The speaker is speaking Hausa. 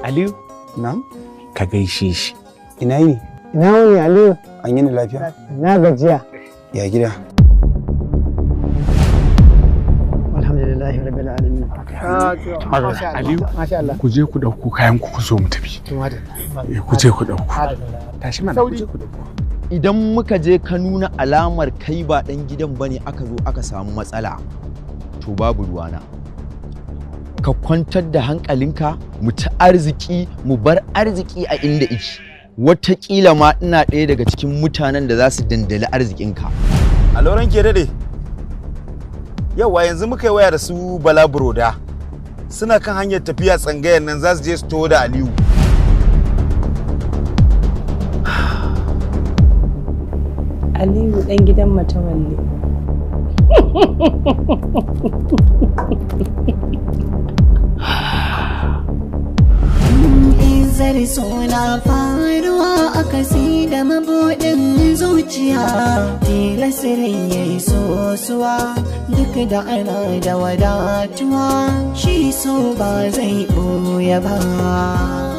Aliyu. Na'am. Ka gaishe shi. Ina yini? Ina wuni, Aliyu? An yini lafiya? Na gajiya. Ya gida? Alhamdulillahi rabbil alamin. Aliyu. Masha Allah. Ku je ku ɗauko kayan ku, ku zo mu tafi. Ku je ku ɗauko. Tashi mana, ku je ku ɗauko. Idan muka je ka nuna alamar kai ba ɗan gidan bane, aka zo aka samu matsala, to babu ruwana. Ka kwantar da hankalinka, mu ci arziki, mu bar arziki a inda iki. Wataƙila ma ina ɗaya daga cikin mutanen da za su dandali arzikinka. A lauran ke daɗe. Yauwa, yanzu muka yi waya da su Bala Buroda. Suna kan hanyar tafiya tsangayar nan, za su je su taho da Aliyu. Aliyu ɗan gidan Matawalle. Izar suna faruwa a kasi da mabuɗin zuciya, tilasirin ya yi sosuwa duk da ana da wadatuwa, shi so ba zai ɓoye ba.